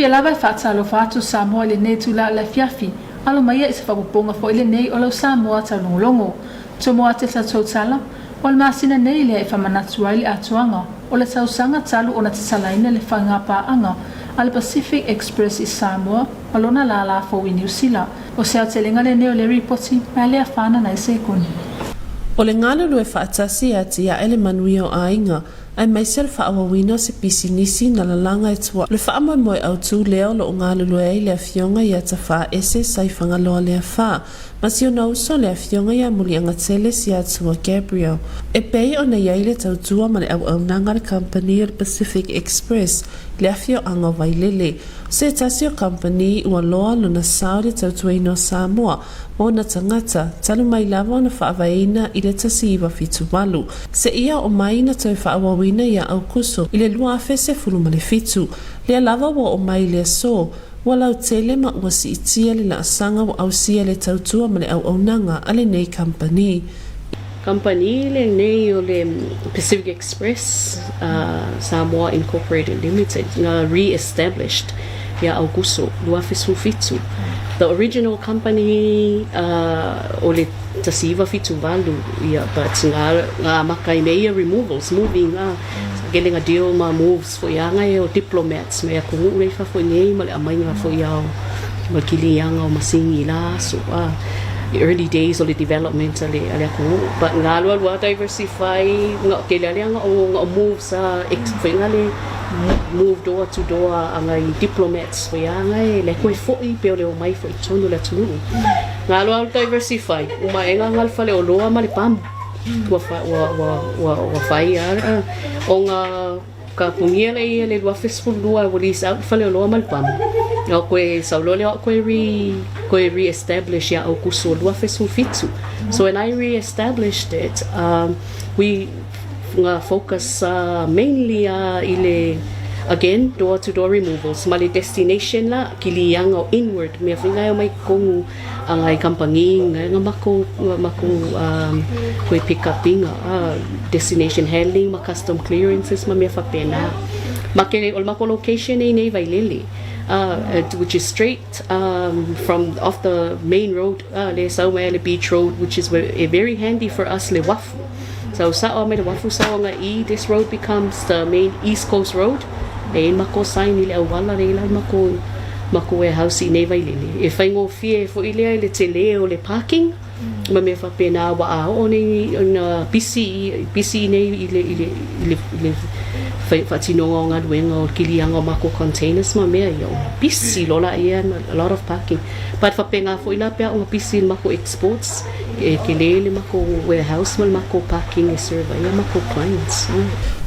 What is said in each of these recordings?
fiafia lava e faatalofa atu Samoa i lenei itula o le afiafi, alo maia i se faaopoopoga foi lenei o lau Samoa taulogologo. Tomo atu le tatou tala, o le masina nei lea e faamanatu ai le atoaga o le tausaga talu ona tatalaina le faigapaaga a le Pacific Express i Samoa ma lona lālā fou i Niu Sila. O se aotelega lenei o le ripoti, ma e le afaina nai sekone. O le galulue faatasi e atiae le manuia o aiga, aemaise o le faaauauina o se pisinisi na lalaga e tua. O le faamoemoe autu lea o lo o galulue ai le Afioga ia Tafaese Saifagaloa Leafa ma si ona uso le Afioga ia Muliagatele Siatua Gabriel. E pei ona i ai le tautua ma le auaunaga a le kamupani o le Pacific Express i le afioaga o Vailele, o se tasi o kamupani ua loa lona sao i le tautuaina o Samoa ma ona tagata, talu mai lava ona faavaeina i le 1978, seia oo mai na toe faaauauina ia Aukuso i le 2017. Lea lava ua oo mai i le aso, ua lautele ma ua siitia le laasaga ua ausia e le tautua ma le auaunaga a lenei kamupani. Kamupani lenei o le Pacific Express Samoa Incorporated Limited na re-established ia Aukuso 2017. The original company o le 1978 ia but nga nga amata i mea ia removals, moving kele nga deal ma moves foi ia ngai o diplomats me atunuu lea i fafo i nei ma le aumaiga foi ia o ma le kiliaga o masini i la aso the early days o le development a le a le atunuu but nga alualu lava diversify nga tele lava lea nga o nga o moves a ex foi nga le move door to door a ngai diplomats foi a ngai le toe foi pe o le omai foi i totonu o le atunuu. Nga alualu diversify uma ega nga le faleoloa ma le pamu ua ua ua ua ua fai a o nga ka punia le ia le 2012 ua lease out le faleoloa ma le pamu. O koe sau loa lea o koe re koe re-establish ia Aukuso 2017. So when I re-established it, we nga focus mainly i le again door to door removals ma le destination la kiliaga o inward mea foi nga e omai totonu a ngai kampangi nga nga mako nga mako koe pick up inga destination handling ma custom clearances ma mea faapena. Ma ke o le mako location nei nei Vailele which is straight from off the main road le sau mai le beach road which is very handy for us le wafu. So sa'o mai le wafu sau anga i this road becomes the main east coast road e mako sign i le auala le ila mako mako warehouse i nei Vailele. E faigofie foi lea i le tele o le parking ma mea faapena ua a oo nei ina pisi pisi nei i le i le i le i le faatinoga o galuega o le kiliaga o mako containers ma mea ia ona pisi loa laia a lot of parking. But faapena foi la pe a ona pisi i le mako exports e tele le mako warehouse ma le mako parking e serve ai a mako clients.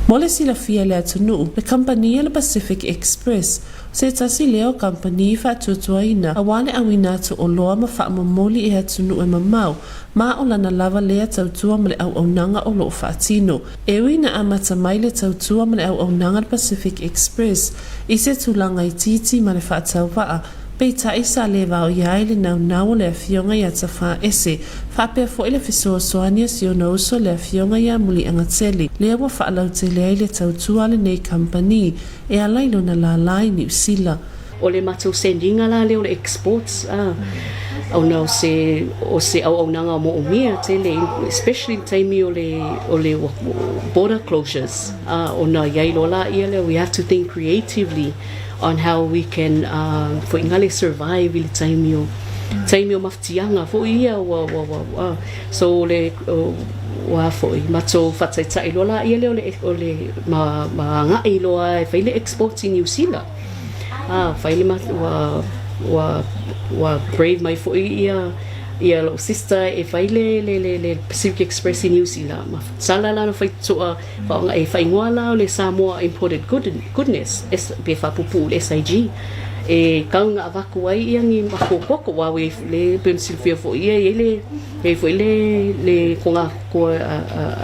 Mo le silafia e le atunuu, le kamupani a le Pacific Express, o se tasi lea o kamupani i faatuatuaina aua le auina atu oloa ma faamomoli i atunuu e mamao ma o lana lava lea tautua ma le auaunaga o lo o faatino. E ui na amata mai le tautua ma le auaunaga a le Pacific Express i se tulaga itiiti ma le faatauvaa, Peitai sa le vaoia ai le naunau o le Afioga ia Tafaese, faapea foi le fesoasoani a si ona uso le Afioga ia Muliagatele, lea ua faalautele ai le tautua a lenei kamupani e ala i lona lālā i Niu Sila. O le matou sending-a la lea o le exports a, ona o se o se auaunaga moomia tele especially i le taimi o le o le border closures a, ona i ai loa laia lea we have to think creatively on how we can foi ngale survive i le taimi o taimi o mafatiaga foi ia ua ua ua ua so le ua foi matou faataitai loa laia lea o le o le ma ma agai loa e fai le export i Niu Sila a fai le ua ua ua brave mai foi ia ia lou sister e fai le le le le Pacific Express i Niu Sila ma sala la na fai toa Faaaoga e faaigoa la o le Samoa Imported Goodness, pe faapupuu le SIG, e kau na avatu ai ia ni mako koko wa we le pe ona silafia foi ia e i ai le e i ai foi le le ko koa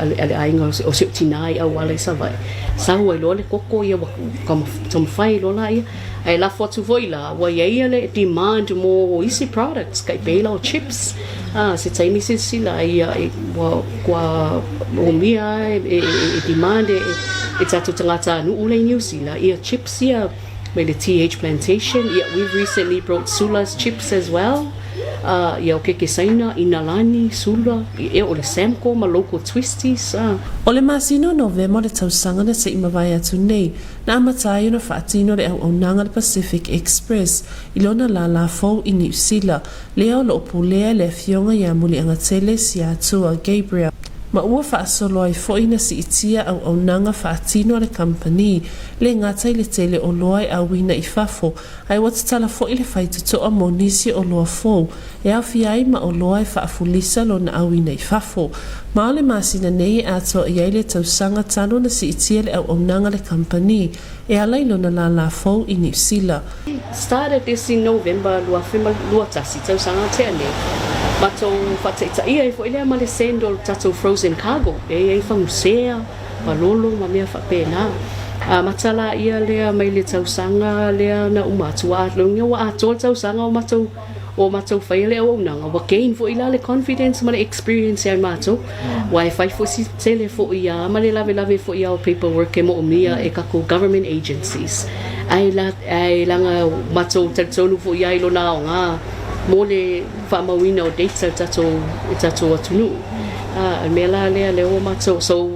a le aiga o si ou tina i auala i Savaii sau ai loa le koko ia ua taumafai loa laia ae lafo atu foi la ua i ai ia le demand mo isi products kai pei la o chips A, se taimi silasila ai ia e, ua, kua omia e, e, e, e demand e, e, e tatou tagata nuu lea i Niu Sila, ia chips ia mai le TH Plantation. Ia, we've recently brought Sula's chips as well. Ia, o keke Saina, Inalani, Sula, ia, o le Samco ma local twisties. O le masina o Novema o le tausaga na se i mavae atu nei, na amata ai ona faatino le auaunaga a le Pacific Express i lona lālā fou i Niu Sila, lea o lo o pulea e le Afioga ia Muliagatele Siatua Gabriel, ma ua faasolo ai foi na siitia auaunaga faatino a le kamupani, le gata i le tele oloa e auina i fafo, ae ua tatala foi le faitotoa mo nisi oloa fou e aofia ai ma oloa e faafulisa lona auina i fafo. Ma o le masina nei e atoa i ai le tausaga talu ona siitia le auaunaga a le kamupani e ala i lona lālā fou i Niu Sila. Started this in November 2021 tausaga tea nei. Matou faataitaia ai foi lea ma le send o le tatou frozen cargo e i ai fagusea, palolo ma mea faapena. Amata laia lea mai le tausaga lea na uma atu ua ua atoa le tausaga o matou o matou faia le auaunaga ua gain foi la le confidence ma le experience ia matou aua e fai foi si tele foi a ma le lavelave foi a o paperwork e moomia e kakou government agencies ae la ae laga matou talitonu foi ia i lona aoga mo le faamauina o data tatou e tatou atunuu a mea la lea lea ua matou so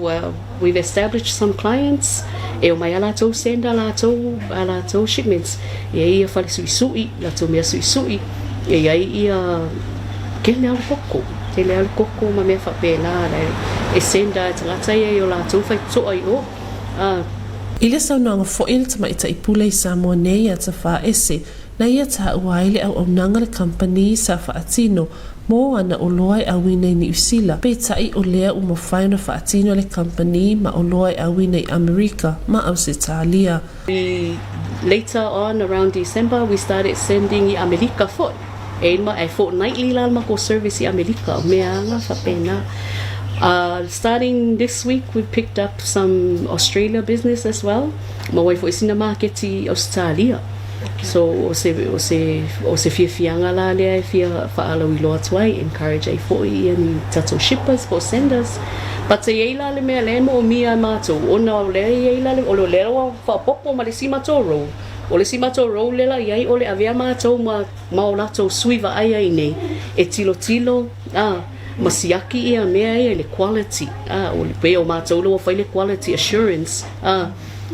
we've established some clients e omai a latou send a latou a latou shipments e ai ia fale suisui latou mea suisui e i ai ia tele a le koko tele a le koko ma mea faapena e send a e tagata ia i o latou faitotoa i o a I le saunoaga foi a le tamaitai pule i Samoa nei ia Tafaese, na ia taua ai le auaunaga a le kamupani sa faatino mo ana oloa e auina i Niu Sila, peitai o lea ua mafai ona faatino e le kamupani ma oloa e auina i Amerika ma Ausetalia. We later on around December we started sending i Amerika foi e ma e fortnightly la le matou service i Amerika o mea aga faapena. Starting this week we picked up some Australia business as well ma ua i foi sina maketi i Ausetalia. So o se o se o se fiafiaga la lea e fia faalauiloa atu ai, encourage ai foi ia ni tatou shippers po o senders. But e i ai la le mea lea e moomia e matou ona o lea e i ai la le o lea ua faaopoopo ma le isi matou role. O le isi matou role lea la i ai o le avea matou ma ma o latou sui vaai ai nei e tilotilo a ma siaki ia mea ia i le quality a o le pei o matou lea ua fai le quality assurance a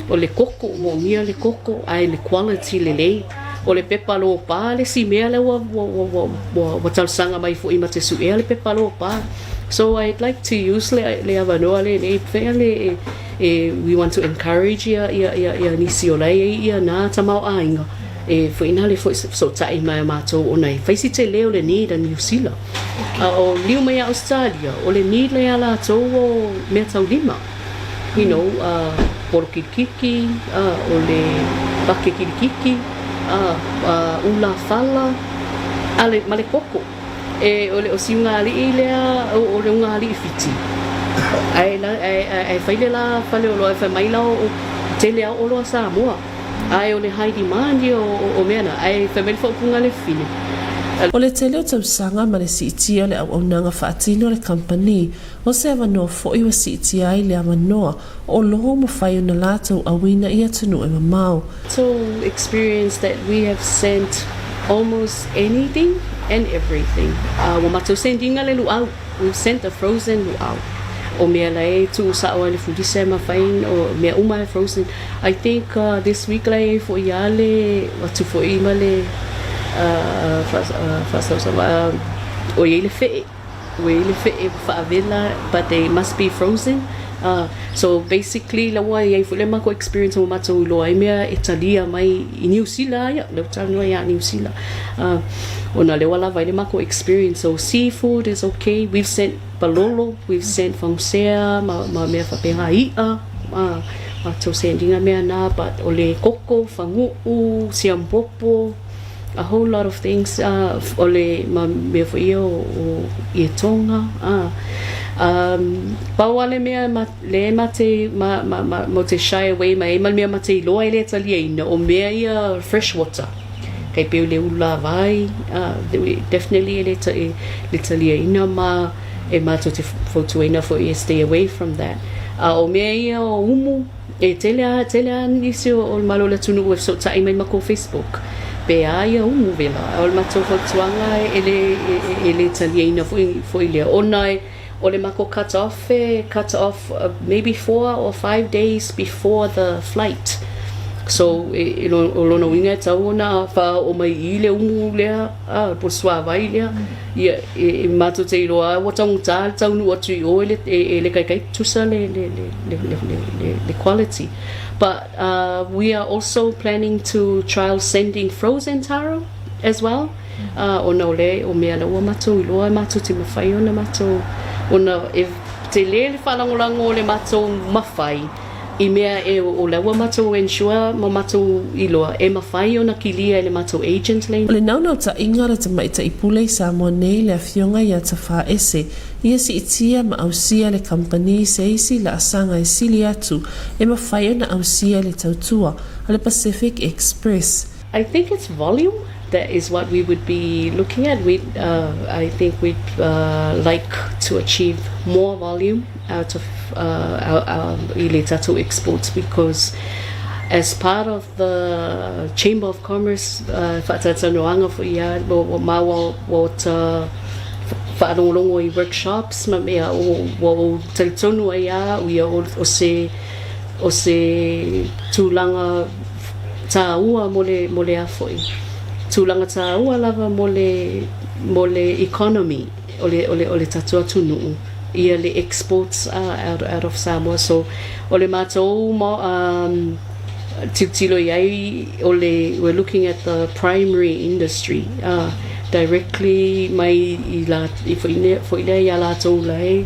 o le koko moomia le koko ae le quality lelei. O le pepa lopa le isi mea lea ua ua ua ua ua talosaga mai foi ma te suea le pepa lopa. So I'd like to use le le avanoa lenei pea le e e we want to encourage ia ia ia ia nisi o la e i ai ia na tamaoaiga e foi na le foi fesootai mai a matou ona e fai si tele o le need a Niu Sila. A o liu mai a Ausetalia o le need lea a latou o meataulima you know polo kilikiki o le pake kilikiki ula fala a le ma le koko e o le o si ugaalii lea o le ugaalii Fiti ae ae fai le la faleoloa e fai mai la o tele a oloa Samoa ae o le high demand ia o mea na ae fai mai le faaupuga a le fine. O le tele o tausaga ma le siitia o le auaunaga faatino a le kamupani, o se avanoa foi ua siitia ai le avanoa o loho mafai ona latou auina i atunuu e mamao. So experience that we have sent almost anything and everything. Ua matou send ina le luau. We've sent the frozen luau. O mea la e tuusao ai le fulisa e mafai o mea uma e frozen. I think this week la e foi ia le atu foi ma le faasausauga o i ai le fee. Ua i ai le fee ua faavela but they must be frozen. So basically la ua i ai foi le matou experience ua matou iloa ai mea e talia mai i Niu Sila ia, lea ua talanoa ia Niu Sila. Ona lea ua lava ai le matou experience. So seafood is okay. We've sent palolo, we've sent fagusea ma, ma mea faapena i'a, matou send ina mea na, but o le koko, faguu, siampopo, a whole lot of things o le ma mea foi ia o, o ietoga pau a le mea ma, le ma te ma, ma, ma, ma te shy away mai ai ma le mea ma te iloa e le taliaina o mea ia fresh water kai pei o le ululavai definitely e le, e le taliaina ma e matou te fautuaina foi e stay away from that. A o mea ia o umu, e tele a, tele a nisi o, o le malo o le atunuu e fesootai mai makou Facebook, pe a ia umu vela. A o le matou fautuaga e le, e, e le taliaina foi, foi lea, ona e, o le makou cut off e cut off maybe 4 or 5 days before the flight. So, e, e, o lona uiga e tau ona faaoo mai i le umu lea, a, po o le suavai lea, ia, e, e matou te iloa ua taugata le taunuu atu i o e le, e, e le kaikai tusa le, le, le, le, le, le, le, le quality. But uh, we are also planning to trial sending frozen taro as well. Ā, ona o le, o mea la ua matou iloa e matou te mawhai ona matou, ona e tele le whaalagolago o le matou mawhai i mea e o la ua matou ensure ma matou iloa e mawhai ona kilia e le matou agent le. O le naunautaiga o le tamaitai pule i Samoa nei le Afioga ia Tafaese, ia siitia ma ausia le kamupani i se isi laasaga e sili atu e mafai ona ausia e le tautua a le Pacific Express. I think it's volume that is what we would be looking at. We, uh, I think we'd uh, like to achieve more volume out of uh, our, our i le tatou exports because as part of the Chamber of Commerce uh, whaatatanoanga fo ia ma wa wa ta whaalongolongo i workshops ma mea o wa o talitonu ai a ia o, o se o se tulaga tāua mo le, mo le a foi. Tulaga tāua lava mo le, mo le economy o le, o le, o le tatou atunuu ia le exports uh, out, out of Samoa. So, o le mātou mo, um, tilotilo i ai, o le, we're looking at the primary industry uh, directly mai i, la, i foi lea, foi lea ia lātou lai,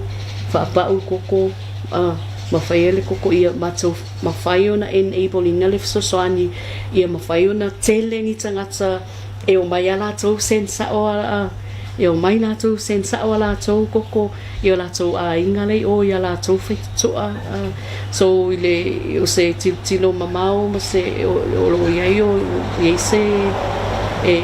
whaapau koko, uh, ma whaia le koko ia mātou mafai ona enable ina le fesoasoani ia mafai ona tele ni tagata e omai a latou send sao a, e omai latou send sao a latou koko i o latou aiga le i o i a latou faitotoa so i le o se tilotilo mamao ma se o, o lo o iai o iai se e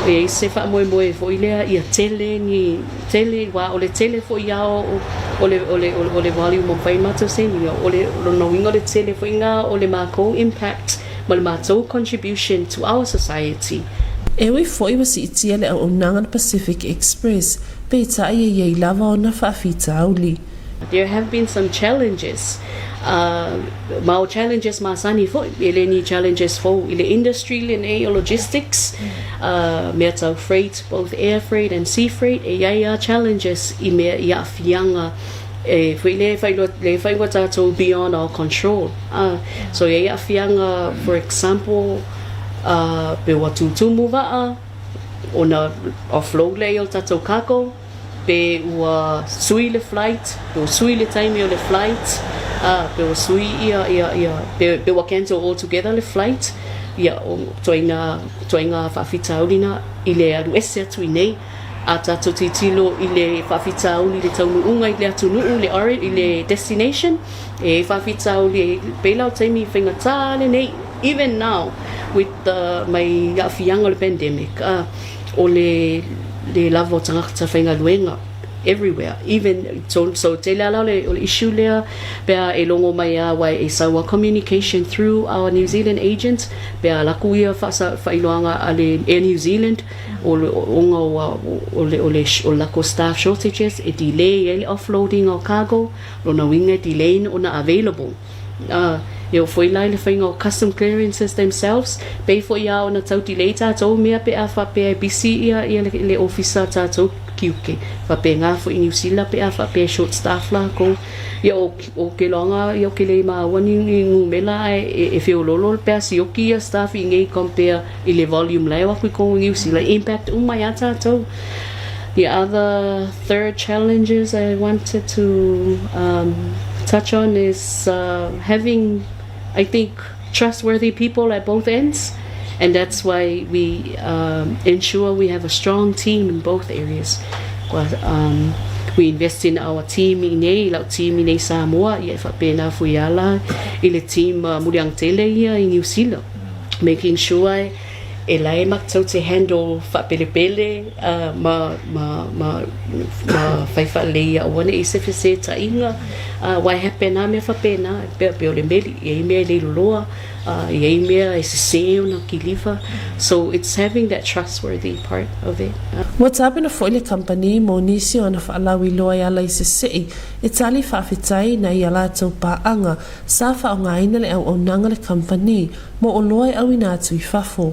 e iai se faamoemoe foi lea ia tele ni tele aua o le tele foi a o o le o le o le volume o mafai matou send ina o le lona uiga o le tele foi na o le makou impact ma le matou contribution to our society. E ui foi ua siitia le auaunaga a le Pacific Express, peitai e iai lava ona faafitauli. There have been some challenges uh, ma o challenges masani foi e le ni challenges fou i le industry lenei o logistics uh, mea tau freight both air freight and sea freight e iai a challenges i mea i aafiaga e foi le fai le fai ua tātou beyond our control uh, so e iai aafiaga for example uh, pe ua tūtūmu vaa ona offload lea i o tātou cargo pe ua sui le flight, pe ua sui le taimi o le flight, ā, pe ua sui ia, ia, ia, pe, pe ua cancel altogether le flight, ia, o tuaiga, tuaiga faafitauli na i le alu ese atu i nei, a tātou titilo i le faafitauli i le taunuuga i le atunuu, le ori, i le destination, e faafitauli e pēlā o taimi faigata lenei, even now, with the, mai aafiaga o le pandemic, ā, o le le lava o tagata faigaluega everywhere even so, so tele ala o le, o le issue lea pea e logo mai a wai e sau a communication through our New Zealand agent pea laku ia whailoanga a le Air New Zealand o le onga o, o le o le o lako staff shortages e delay ai le offloading o cargo lona uiga e delay ona available Ā, e oo foi la i le whainga o custom clearances themselves, pei foi a ona tau delay tātou mea pe a whapea e busy ia, ia le, le ofisa tātou ki uke. Whapea ngā foi New Zealand pe a whapea short staff lākou. Ia o, o ke loanga ia o ke lei māua ni, ni ngumela e, e, e whiololo pe a sioki ia staff i ngei compare i le volume lai o aku i kongo New Zealand. Impact uma ia tātou. The other third challenges I wanted to um, touch on is uh, having, I think, trustworthy people at both ends. And that's why we um, ensure we have a strong team in both areas. Um, we invest in our team i nei, lau team i nei Samoa, ia e whapena fui ala, i le team uh, Muliang Tele ia i New Zealand. Making sure E la e matou te handle faapelepele ma ma ma ma fai faalelei ia aua ne i se fesetaiga aua e happen lava mea faapena e pei pei o le meli e i ai mea e le loloa e i ai mea e sese ona kiliva so it's having that trustworthy part of it. Ua tapena foi le kamupani mo nisi o ana faalauiloa e ala i sese'i e tali faafetai nai a latou paaga sa faaaogaina le auaunaga a le kamupani mo oloa e auina atu i fafo.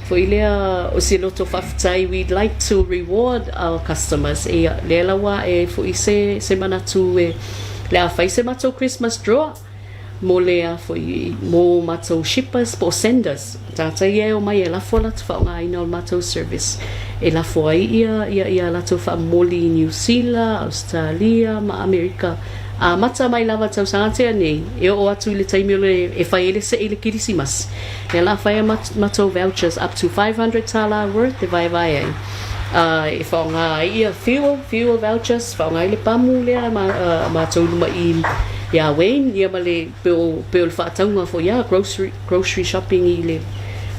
Foi lea o se loto faafetai we'd like to reward our customers ia lea la ua ae foi se se manatu e le a fai se matou Christmas draw mo le a foi mo matou shippers po o senders tagata ia e omai e lafo latou faaaogaina o le matou service e lafo ai ia ia ia latou faamomoli i Niu Sila, Ausetalia ma Amerika Amata mai lava tausaga tea nei, e oo atu i le taimi o le e fai ai le seʻi i le Kirisimasi. Lea la fai a matou vouchers up to 500 tala worth e vaevae ai. E faaaoga ai ia fuel, fuel vouchers, faaaoga ai le pamu lea ma matou i luma i iā Wayne, ia ma le pei o pei o le faatauga foi a grocery grocery shopping i le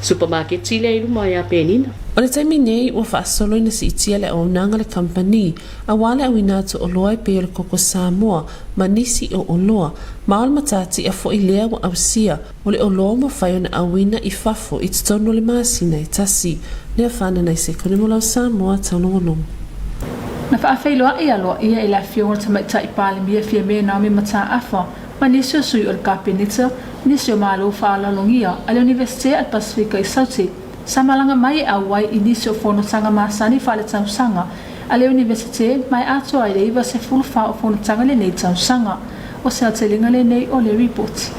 supamaketi lea i luma iā Penina. O le taimi nei, ua faasolo ina siitia le auaunaga a le kamupani Aua le auina atu oloa e pei o le koko Samoa ma nisi o oloa, ma o le matatia foi lea ua ausia o le oloa ua mafai ona auina i fafo i totonu o le masina e tasi. Lea whanana i se kone mo lau Samoa taulogologo. Na faafeiloai aloaia e le Afioga i le Tamaitai Palemia Fiame Naomi Mataafa ma nisi o sui o le Kapeneta, nisi o Malo faaaloalogia a le Iunivesite a le Pasefika i Saute, Sa malaga mai e auai i nisi o fonotaga masani faaletausaga a le Iunivesite ma e atoa ai le 94 o fonotaga i lenei tausaga. O se aotelega lenei o le Ripoti.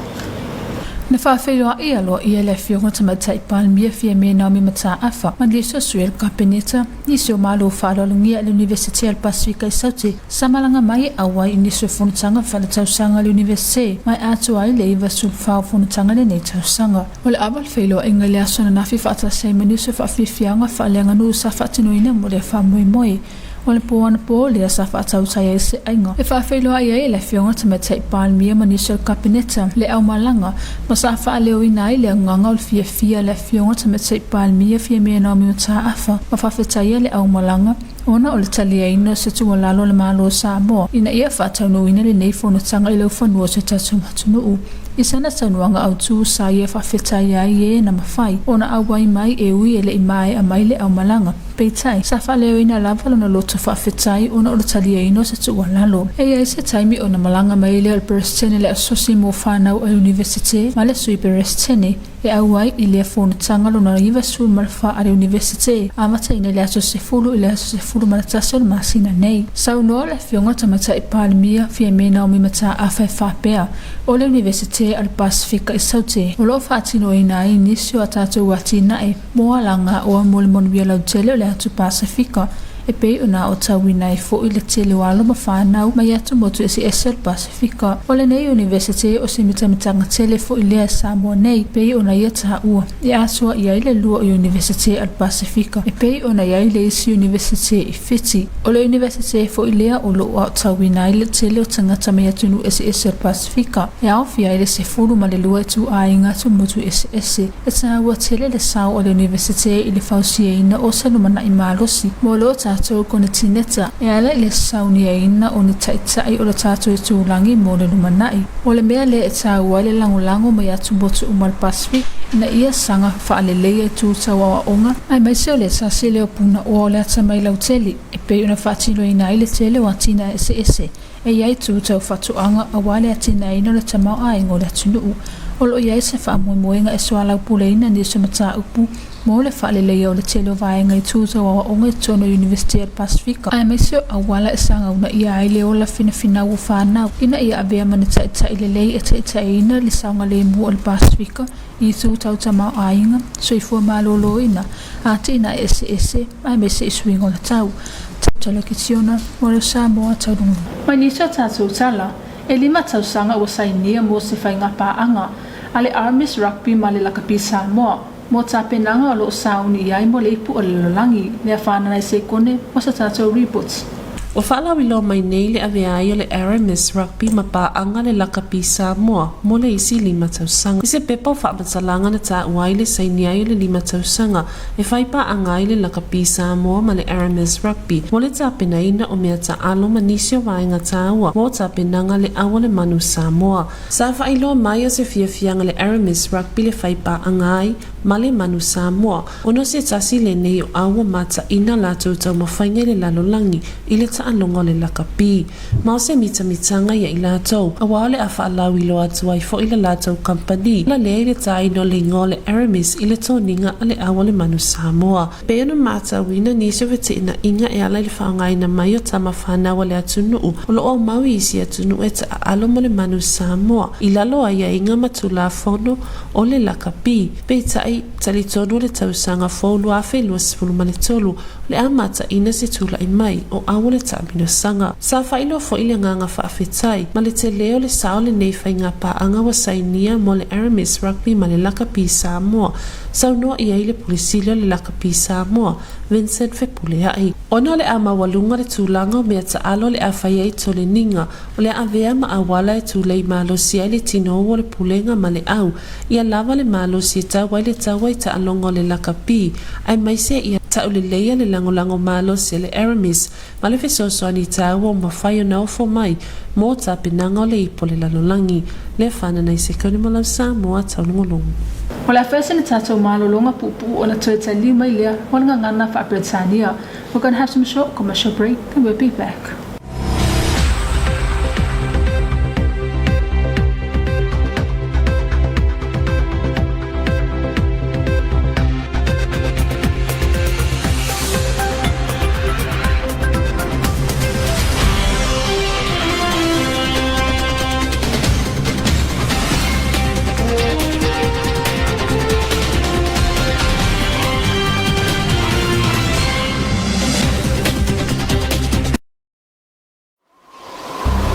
Na faafeiloai aloaia e le Afioga Tamaitai Palemia Fiame Naomi Mataafa ma nisi o sui o le Kapeneta, nisi o Malo faaaloalogia a le Iunivesite a le Pasefika i Saute. Sa malaga mai e auai i nisi o fonotaga faaletausaga a le Iunivesite ma e atoa ai le 94 o fonotaga i lenei tausaga. O le ava o le feiloaiga i le aso ananafi faatasi ai ma nisi o faafiafiaga faaleaganuu sa faatinoina mo lea faamoemoe. O le pō anapō lea sa faatautai ai se aiga e faafeiloai ai e le Afioga Tamaitai Palemia ma nisi o le Kapeneta le aumalaga ma sa faaleoina ai le agaga o le fiafia a le Afioga Tamaitai Palemia Fiamē Naomi Mataafa ma faafetaia le aumalaga ona o le taliaina o se tuualalo a le Malo o Samoa ina ia faataunuuina lenei fonotaga i laufanua o se tatou atunuu. I sana saunoaga autu sa ia faafetai ai e na mafai ona auai mai e ui e le i maea mai le aumalaga. Peitai, sa faaleoina lava lona loto faafetai ona o le taliaina o se tuualalo. E i ai se taimi ona malaga mai lea o le Peresetene le Asosi mo Fanau a le Iunivesite ma le Sui Peresetene e auai i lea fonotaga lona 94 a le Iunivesite, amataina i le aso 10 i le aso 11 o le masina nei. Saunoa le Afioga Tamaitai Palemia, Fiame Naomi Mataafa e faapea, O le Iunivesite a le Pasefika i Saute, o lo o faatinoina ai nisi o a tatou atinae mo alagaoa mo le manuia lautele o le atu Pasefika, e pei ona aotauina ai foi le tele o alo ma fanau mai atumotu eseese o le Pasefika. O lenei Iunivesite o se mitamitaga tele foi lea i Samoa nei, pei ona ia taua e asoa i ai le lua o Iunivesite a le Pasefika, e pei ona i ai le isi Iunivesite i Fiti. O le Iunivesite foi lea o lo o aotauina ai le tele o tagata mai atunuu eseese o le Pasefika, e aofia ai le 12 ituaiga atumotu eseese. E taua tele le sao o le Iunivesite i le fausiaina o se lumanai malosi mo lo tatou konetineta e ala i le sauniaina o ni taitai o le tatou itulagi mo le lumanai. O le mea lea e taua ai le lagolago mai atumotu uma o le Pacific ina ia saga faaleleia itu tau aoaoga aemaise o le tasi lea o punaoa o le atamai lautele e pei ona faatinoina ai le tele o atinae eseese e i ai itu tau faatoaga aua le atinaeina o le tamaoaiga o le atunuu. O lo o i ai se faamoemoega e soalaupuleina nisi o mataupu mo le faaleleia o le tele o vaega i itu tau aoaoga i totonu o Iunivesite o le Pasefika, aemaise o auala e sagaunaia ai le ola finafinau o fanau ina ia avea ma ni taitai lelei e taitaiina le saogalemu o le Pasefika i itu tau tamaoaiga, soifua maloloina, atinae eseese, aemaise i suiga o le tau. Tautala Kitiona, mo le Samoa Taurunga. Mai nisi o tatou tala, e lima tausaga ua sainia mo se faigapaaga a le Armies Rugby ma le Lakapi Samoa mo tapenaga o lo o sauni i ai mo le ipu o le lalolagi, lea fanana i sekone mo sa tatou reports. Ua faalauiloa mai nei le avea ai o le Aramis Rugby ma paaga le Lakapi Samoa mo le isi lima tausaga. I se pepa o faamatalaga na taua ai le saini ai o le lima tausaga e fai paaga ai le Lakapi Samoa ma le Aramis Rugby mo le tapenaina o mea taalo ma nisi o vaega taua mo tapenaga le Au o le Manu Samoa. Sa faailoa mai o se fiafiaga le Aramis Rugby le fai paaga ai ma le Manu Samoa Ona o se tasi lenei o au ua mataina latou taumafaiga i le lalolagi i le taaloga o le lakapi. Ma o se mitamitaga ia i latou, aua o le a faalauiloa atu ai foi le latou kamupani lalea i le taina o le igoa o le Aramis i le toniga a le au o le manu Samoa. Pei ona matauina nisi o feteenaiga e ala i le faaaogaina mai o tama fanau a le atunuu o lo o aumau i isi atunuu e taaalo mo le manu Samoa i lalo o aiaiga ma Tulafono o le lakapi. Peitai, talitonu le tausaga fou 2023 o le a mataina se tulai mai o au o le taaminosaga. Sa faailoa foi le agaga faafetai ma le tele o le sao lenei faiga paaga ua sainia mo le Aramis Rugby ma le Lakapi Samoa, saunoa i ai le Pule Sili o le Lakapi Samoa, Vincent Fepuleai. Ona o le a maualuga le tulaga o mea taalo o le a fai ai toleniga, o le a avea ma auala e tulei malosi ai le tinou o le pulega ma le au Ia lava le malosi e tau ai le taua i taaloga o le lakapi, aemaise ia tauleleia le lagolago malosi a le Aramis ma le fesoasoani taua ua mafai ona ofo mai mo tapenaga o le Ipu o le Lalolagi. Lea fanana i sekone mo lau Samoa taulogologo. O le a fai sina tatou malologa puupuu ona toe taliu mai lea mo le gagana faa-Peretania. We're gonna have some short commercial break, then we'll be back.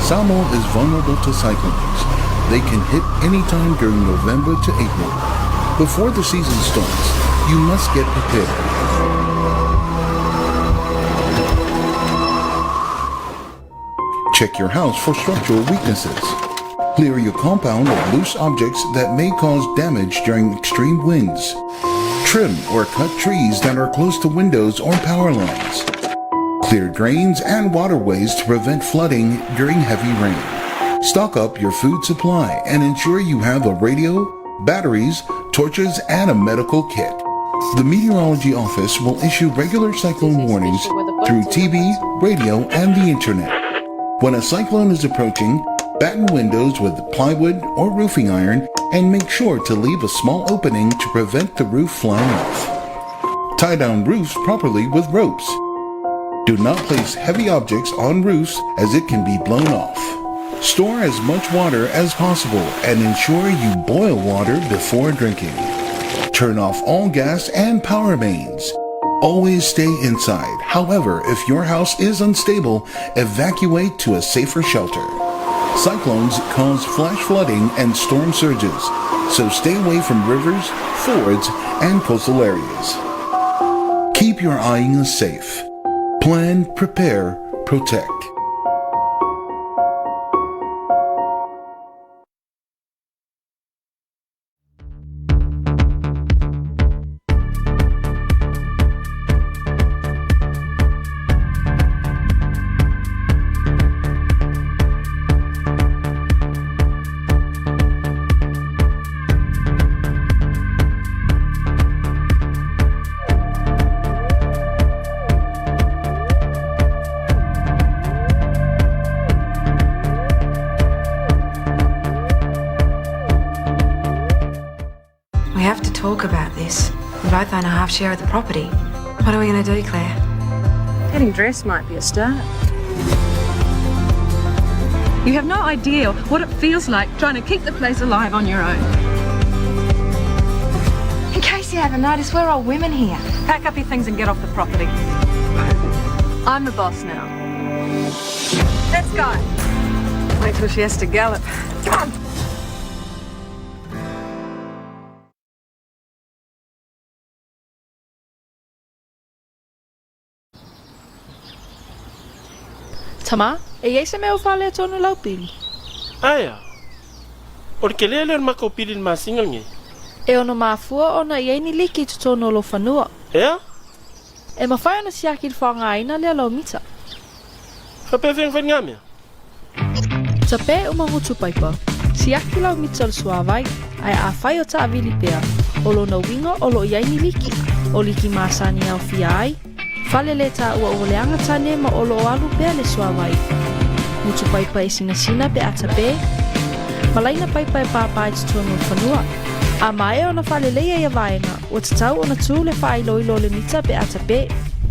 Samoa is vulnerable to cyclones. They can hit any time during November to April. Before the season starts, you must get prepared. Check your house for structural weaknesses. Clear your compound of loose objects that may cause damage during extreme winds. Trim or cut trees that are close to windows or power lines. Clear drains and waterways to prevent flooding during heavy rain. Stock up your food supply and ensure you have a radio, batteries, torches, and a medical kit. The Meteorology Office will issue regular cyclone warnings through TV, radio, and the internet. When a cyclone is approaching, batten windows with plywood or roofing iron and make sure to leave a small opening to prevent the roof flying off. Tie down roofs properly with ropes. Do not place heavy objects on roofs as it can be blown off. Store as much water as possible and ensure you boil water before drinking. Turn off all gas and power mains. Always stay inside. However, if your house is unstable, evacuate to a safer shelter. Cyclones cause flash flooding and storm surges, so stay away from rivers, fords, and coastal areas. Keep your aiga safe. Plan, prepare, protect. We have to talk about this. We both own a half share of the property. What are we going to do, Claire? Getting dressed might be a start. You have no idea what it feels like trying to keep the place alive on your own. In case you haven't noticed, we're all women here. Pack up your things and get off the property. I'm the boss now. Let's go. Wait till she has to gallop. Come on. Tama, e i ai se mea ua faaletonu lau pili? Aea. O le kelē lea o le makou pili i le masina lenei. E ono mafua ona i ai ni liki i totonu o lou fanua. Ea? E mafai ona siaki le faaaogaina lea lau mita. Faapea fea ona fai lena mea? Tape uma gutu paipa. Siaki lau mita o le suāwai, ae afai o taavili pea, o lona uiga o lo o i ai ni liki, o liki masani e aofia ai, fale lē taua ua leaga tane ma o lo o alu pea le suāwai. Gutu paipa e sinasina pe a tape, ma laina paipa e pāpā i totonu o le fanua. A maea ona faaleleia ia vaega, Ua tatau ona tū le faailoilo o le mita pe a tape.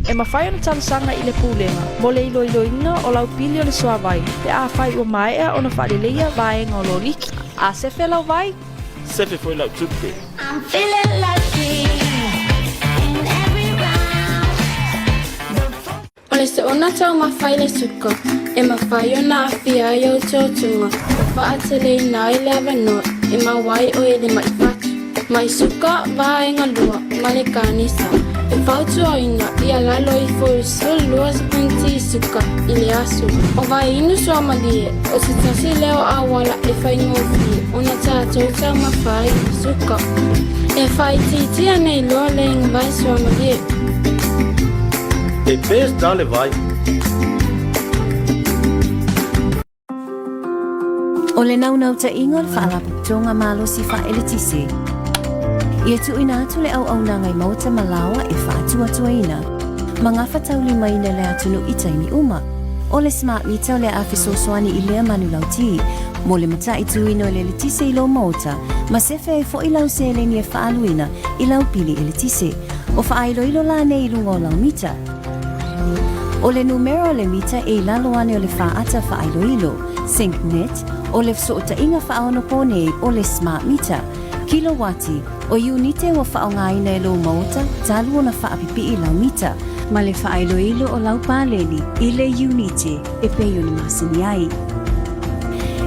E mafai ona talosaga i le Pulega mo le iloiloina o lau pili o le suavai pe afai ua maea ona faaleleia vaega o loliki. A sefe lau vai? Sefe foi lau tupe. I'm feeling lucky in every round. O le soona taumafa i le suka, e mafai ona aafia ai ou tuatuga, ma faateleina ai le avanoa e maua ai oe i le maʻi fatu. Mai suka, vaega lua, ma le kanesa. E fautuaina ia lalo ifo i le 12 sipuniti suka i le aso. O vai inu suamalie, o se tasi lea o auala e faigofie ona tatou taumafa ai i le suka. E faaitiitia nei loa le vai suamalie. E best da le vai. O le naunautaiga o le Faalapotopotoga Malosi Faaeletise, ia tuuina atu le auaunaga i maota ma laoa e faatuatuaina ma gafataulimaina le atunuu i taimi uma. O le Smart Meter o le a fesoasoani i lea manulauti mo le mataituina o le eletise i lou maota ma sefe ai foi lau seleni e faaaluina i lau pili eletise. O faailoilo la nei i luga o lau mita. O le numera o le mita e i lalo ane o le faata faailoilo, SyncNet, o le fesootaiga faaonopō nei o le Smart Meter. Kilowati, o iunite ua faaaogaina e lou maota talu ona faapipii lau mita, ma le faailoilo o lau paleni i le iunite e pei ona masani ai.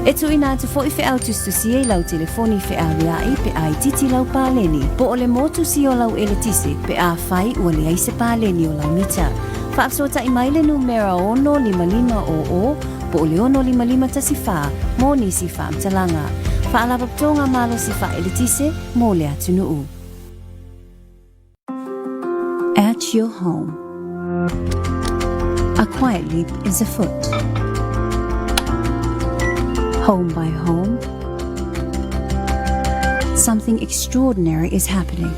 E tuuina atu foi feau tusitusia i lau telefoni feaveai pe a itiiti lau paleni, po o le motusi o lau eletise pe afai ua leai se paleni o lau mita. Faafesootai mai le numera 6500 po o le 6514 mo nisi faamatalaga. Faalapotopotoga Malosi Faaeletise mo le atunuu. At your home. A quiet leap is afoot. Home by home, something extraordinary is happening.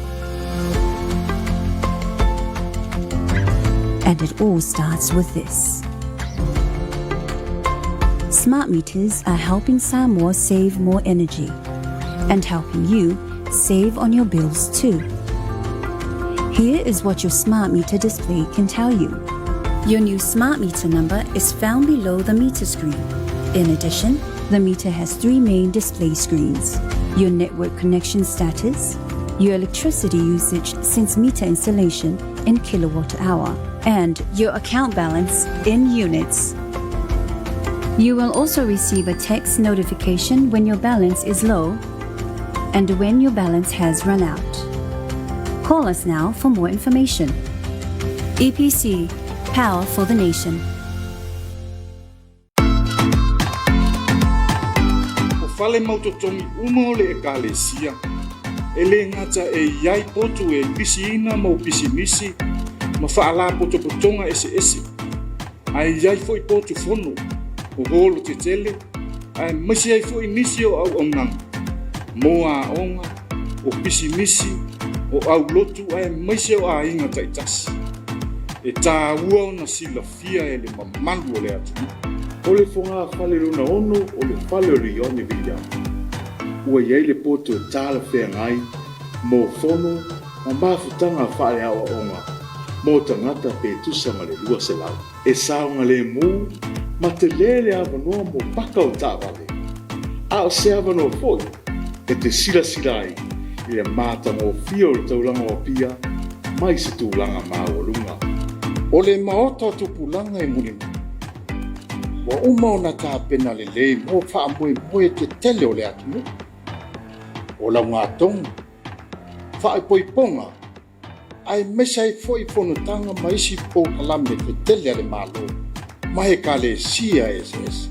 And it all starts with this. Smart meters are helping Samoa save more energy and helping you save on your bills too. Here is what your smart meter display can tell you. Your new smart meter number is found below the meter screen. In addition, the meter has three main display screens your network connection status, your electricity usage since meter installation in kilowatt hour, and your account balance in units. You will also receive a text notification when your balance is low and when your balance has run out. Call us now for more information. EPC, Power for the Nation. O fale mautotogi uma o le Ekalesia, e lē gata e i ai potu e pisiina mau pisinisi ma faalapotopotoga eseese, ae i ai foi potu fono, o holo tetele, aemaise ai foi nisi o auaunaga mo aoga, o pisinisi, o aulotu aemaise o aiga taitasi. E tāua ona silafia e le mamalu o le atunuu. O le fogafale lona ono o le fale o le Ioane Viliama, ua i ai le poto e talafeagai mo fono ma mafutaga faaleaoaoga mo tagata pe tusa ma le 200. E saogalemu ma telē le avanoa mo paka o taavale, a o se avanoa foi e te silasila ai i le matagofie o le taulaga o Apia mai se tulaga maualuga. O le Maota o Tupulaga e mulimuli, ua uma ona tapena lelei mo faamoemoe tetele o le atunuu, o laugatogi, faaipoipoga, aemaise ai foi fonotaga ma isi polokalame tetele a le Malo. ma ekalesia eseese.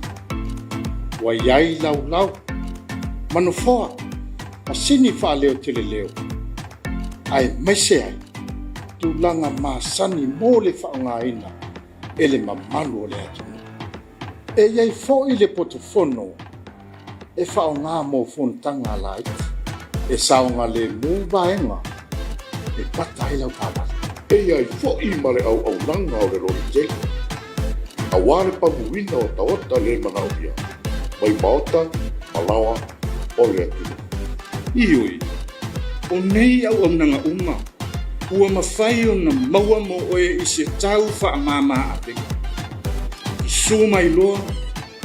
Ua i ai laulau, ma nofoa, masini faaleoteleleo, aemaise ai tulaga masani mo le faaaogaina e le mamalu o le atunuu. E i ai foi le potofono e faaaoga mo fonotaga laiti, e saogalemu vaega e pata ai lau taavale. E i ai foi ma le auaunaga o le loli tele, aua le pamuina o taota le manaomia mai maota ma laoa o le atunuu. Ioe, o nei auaunaga uma ua mafai ona maua mo oe i se tau faamama avega. Susu mai loa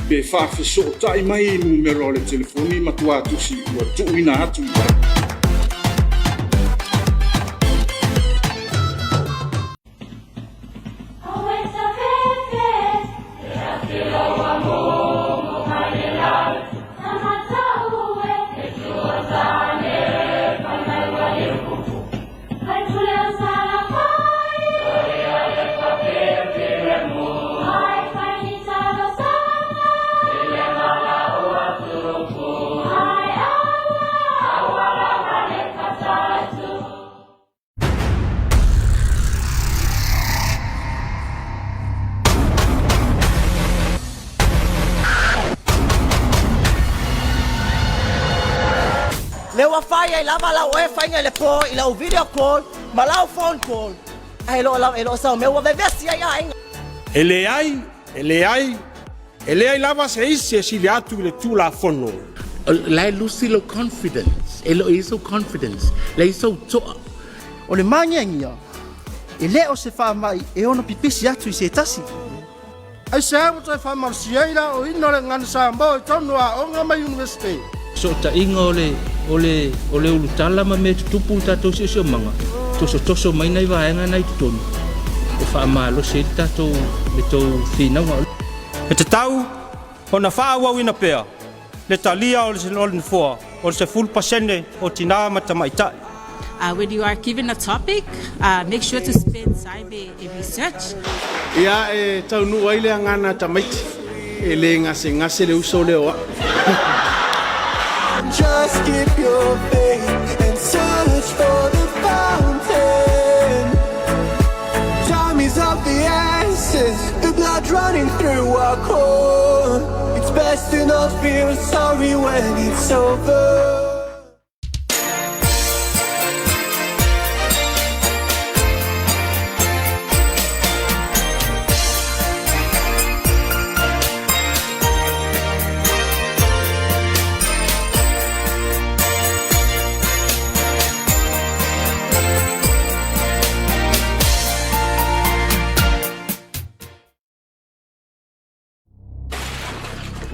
pe faafesootai mai i numera o le telefoni matuatusi ua tuuina atu i lalo. Lea ua fai ai lava lau oe faiga i le po i lau video call ma lau phone call. Ae lo lava e lo sau mea ua vevesi ai aiga. E leai, e leai, e leai lava se isi e sili atu i le Tulafono. La e lusi lou confidence, e le o i ai sou confidence, leai sou toa. O le māgiagia, e le o se faamai e ono pipisi atu i se tasi. Aisea ua toe faamalosia ai le aoina o le gagana Samoa i totonu o aoga ma Iunivesite? Fesootaiga o le, o le, o le ulutala ma mea tutupu i le tatou siosiomaga, tosotoso mai nai vaega na i totonu e faamalosi ai le tatou, le tou finauga. E tatau ona faaauauina pea le talia o le Nofoa o le 10% o tinā ma tamaitai. When you are given a topic, make sure to spend time e research. Ia e taunuu ai le agana a tamaiti, e le gasegase le uso lea o a'u. Just keep your faith and search for the fountain. Time is of the essence, the blood running through our core. It's best to not feel sorry when it's over.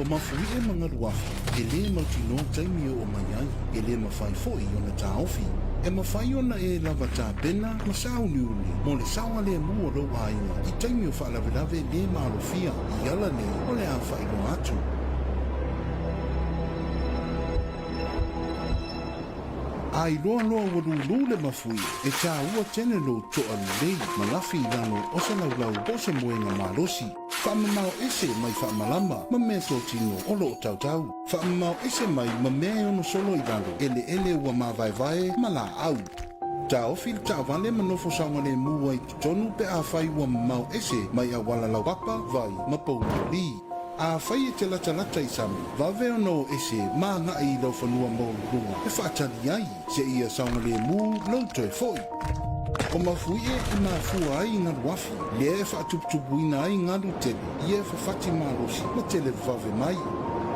O Mafuie ma Galuafi, e lē mautinoa taimi e oo mai ai, e lē mafai foʻi ona taofi. E mafai ona e lava tapena ma sauniuni mo le saogalemu o lou aiga i taimi o faalavelave lē maalofia i ala nei o le a faailoa atu. A iloa loa ua lūlū le mafui, e tāua tele lou toa lelei ma lafi i lalo o se laulau po o se moega malosi. Faamamao ese mai faamalama ma meatotino o lo o tautau. Faamamao ese mai ma mea e ono solo i lalo, eleele ua mavaevae ma laau. Taofi le taavale ma nofo saogalemu ai i totonu pe afai ua mamao ese mai auala laupapa, vai ma pouloli. Afai e te latalata i sami, vave ona o ese ma agai i lau fanua maualuluga e faatali ai seia saogalemu lou toe foi. O mafuie e mafua ai i galu afi, lea e faatuputupuina ai galu tele ia e fafati malosi ma tele vave mai.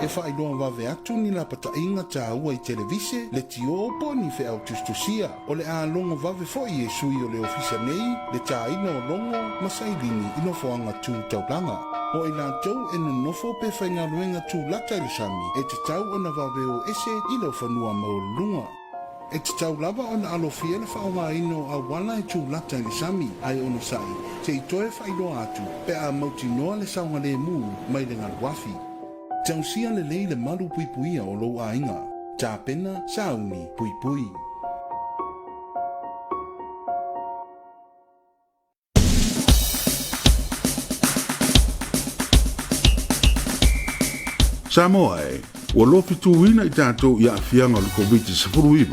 E faailoa vave atu ni lapataiga taua i televise, letiō po o ni feau tusitusia. O le a logo vave foi e sui o le ofisa nei le tāina o logo ma sailini i nofoaga tu taulaga. O i latou e nonofo pe faigaluega tulata i le sami, e tatau ona vave o ese i lau fanua maualuluga. E tatau lava ona alofia le faaaogaina o auala e tulata i le sami, ae onosai, se i toe faailoa atu pe a mautinoa le saogalemu mai le galuafi. Tausia lelei le malu puipuia o lou aiga. Tapena, sauni, puipui. Samoa e, ua lofituina i tatou i aafiaga o le Koviti-19.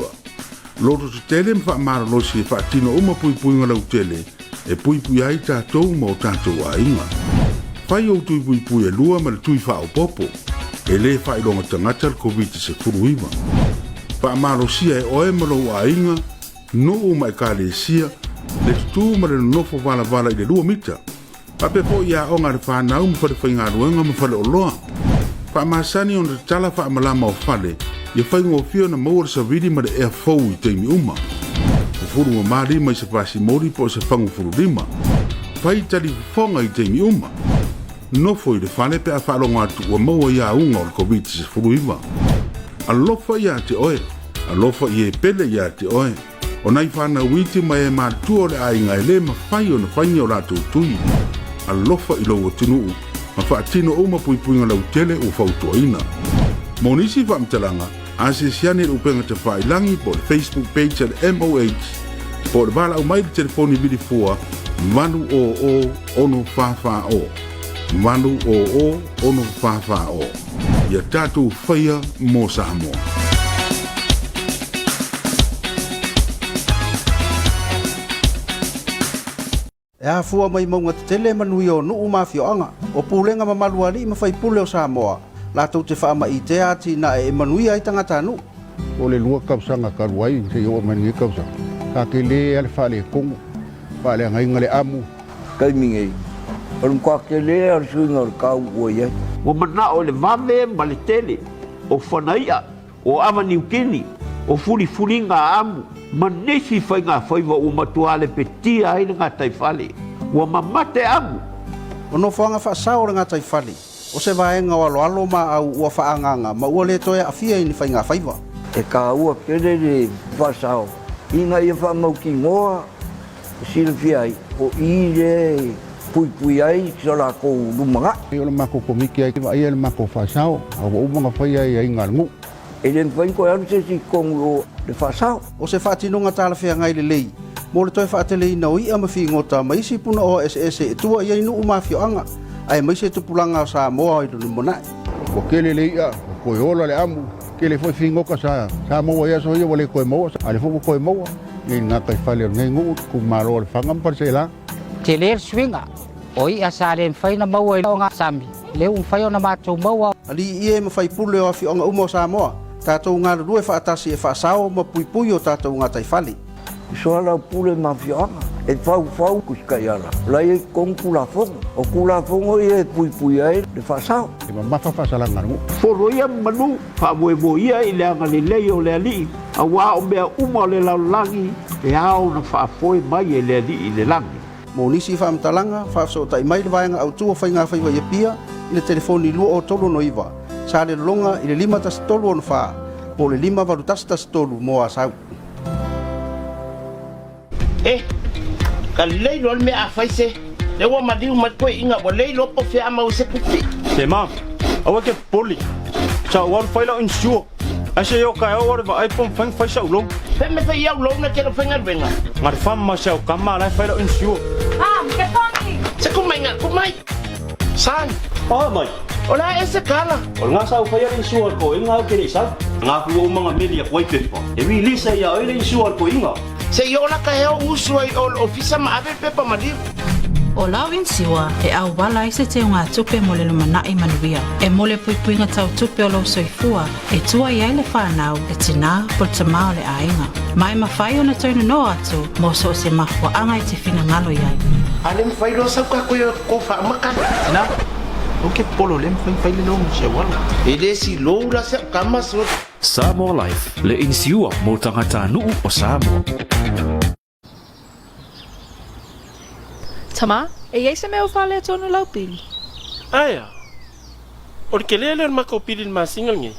Loto tetele ma faamalolosi e faatino uma puipuiga lautele e puipui ai tatou ma o tatou aiga. Fai ou tui puipui e lua ma le tui faaopoopo. E lē faailoga tagata le Koviti-19. Faamalosia e oe ma lou aiga, nuu ma ekalesia, le tutū ma le nonofo valavala i le lua mita. Faapea foi i aoga a le fanau ma falefaigaluega ma faleoloa. Faamasani ona tatala faamalama o fale ia faigofie ona maua le savili ma le ea fou i taimi uma. Fufulu mamā lima i se fasimoli po o se fagu fululima. Fai talifofoga i taimi uma. Nofo i le fale pe a faalogo atu ua maua i auga o le Koviti-19. Alofa ia te oe, alofa i e pele ia te oe. O nai fanau iti ma e matutua o le aiga e lē mafai ona fai ni o latou tui. Alofa i lou atunuu ma faatino uma puipuiga lautele ua fautuaina. Mo nisi faamatalaga, asiasi ane i le upega tafailagi po o le Facebook page a le MOH po o le valaau mai i le telefoni vili fua 800 644 800 644. Ia tatou faia mo Samoa. E afua mai mauga tetele manuia o nuu ma afioaga, o pulega mamalu a alii ma faipule o Samoa, latou te faamaitea atinae e manuia ai tagatanuu. O le lua tausaga talu ai seia oo mai lenei tausaga, sa tele lava le faaletonu, faaleagaina le amu. Taimi nei, o le matua tele lava o le suiga o le tau ua i ai. Ua manao i le vave ma le tele o fana i'a, o ava niukini, o fulifuliga a amu, ma nisi faigafaiva ua matua lepetia ai le gataifale. Ua mamate amu. O nofoaga faasao o le gataifale, o se vaega o aloalo ma au ua faaagaaga ma ua le toe aafia i ni faigafaiva. E taua tele le faasao ina ia faamautinoa E silafia ai, o i lea e puipui ai so latou lumanai. O le matou komiti e vaaia le matou faasao, a ua uma ona faia aiaiga a le nuu. E le mafai ona toe alu se isi i totonu o le faasao. O se faatinoga talafeagai lelei mo le toe faateleina o i'a ma figota ma isi punaoa eseese e tua i ai nuu ma afioaga, aemaise tupulaga o Samoa i le lumanai. Ua tele le i'a, ua toe ola le amu, tele foi figota sa maua i aso ia ua le toe maua, a o lea foi ua toe maua. I gataifale o lenei nuu, itumalo o Lefaga ma Faleaseela. Tele le suiga o i'a sa le mafai ona maua i ogasami, lea ua mafai ona matou maua. Alii e ma faipule o afioaga uma o Samoa, tatou galulue faatasi e faasao ma puipui o tatou gataifale. Soalaupule ma afioaga, e faufau tusi taiala, o la e i ai i totonu Tulafono. O Tulafono ia e puipui ai le faasao. E mamafa faasalaga a le nuu. Folo ia manu, faamoemoe ia i le agalelei o le Alii. Auā o mea uma o le lalolagi e ao ona faafoe mai e le Alii i le lagi. Mo nisi faamatalaga, faafesootai mai le Vaega Autu o Faigafaiva i Apia i le telefoni 2369 Salelologa i le 51364 po o le 58113 mo Asau. E, ka lelei loa le mea a fai se, lea ua maliu mai toeaiina ua le iloa po o fea a maua se tupe. Se ma, aua e te popole, sa ou alu fai lau insure, ae se i o taeao ou alu e vaai po o mafai ona fai sa'u loan. Fea mea fai i au loan e te le o faigaluega? Nga le fam ma si au tama la e fai lau insure. Mom, ke pongi! Se kumai nga, kumai! Son! Oh mai! O le a ese kala? O le ga sa ou faia le insure a le toeaiga au ke le i sau. Nga fu ou manga meli aku ai pepa. E release ai ia oe le insure a le toeaiga. Se i ola ka hea o usu ai o le ofisa ma ave le pepa maliu. O lau inisiua e auala ai se teugatupe mo le lumanai manuia. E mo le puipuiga tautupe o lou soifua e tua i ai le fanau, le tinā po le tamā o le aiga. Ma e mafai ona toe nonoa atu mo so o se mafuaaga e te finagalo i ai. A le mafai loa sau ka koe ko whaamaka. Tina, aua ke popole o lea mafai ona fai le loan si au alo. E le si lou la se au kama so. Samoa Life, le inisiua mo tagatanuu o Samoa. Tama, e i ai se mea ua faaletonu lau pili? Aea, o le kelē lea o le makou pili i le masina lenei.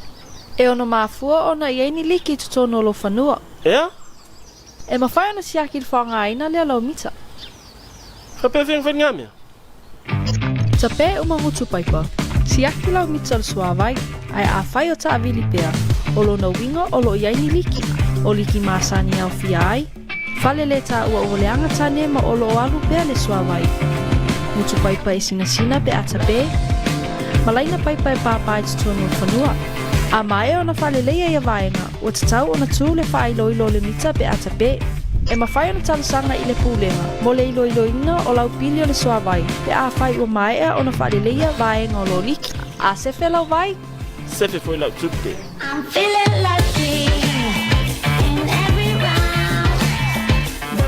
E ono mafua ona i ai ni liki i totonu o lou fanua. Ea? E mafai ona siaki le faaaogaina lea o lau mita. Faapea fea ona fai lena mea? Tape uma gutu paipa. Siaki lau mita o le suāwai, ae afai o taavili pea, o lona uiga o lo o i ai ni liki, o liki masani e aofia ai, fale le taua ua leaga tane ma o lo o alu pea le suāwai. Gutu paipa e sinasina pe a tape. ma laina paipa e pāpā i totonu o le fanua. A maea ona faaleleia ia vaega, ua tatau ona tū le faailoilo o le mita pe a tapē. E mafai ona talosaga i le Pulega mo le iloiloina o lau pili o le suavai pe afai ua maea ona faaleleia vaega o lo o liki. A sefe lau vai? Sefe foi lau tupe. I'm feeling lucky in every round. The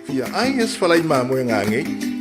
Fia ai e se falai mamoe gagei.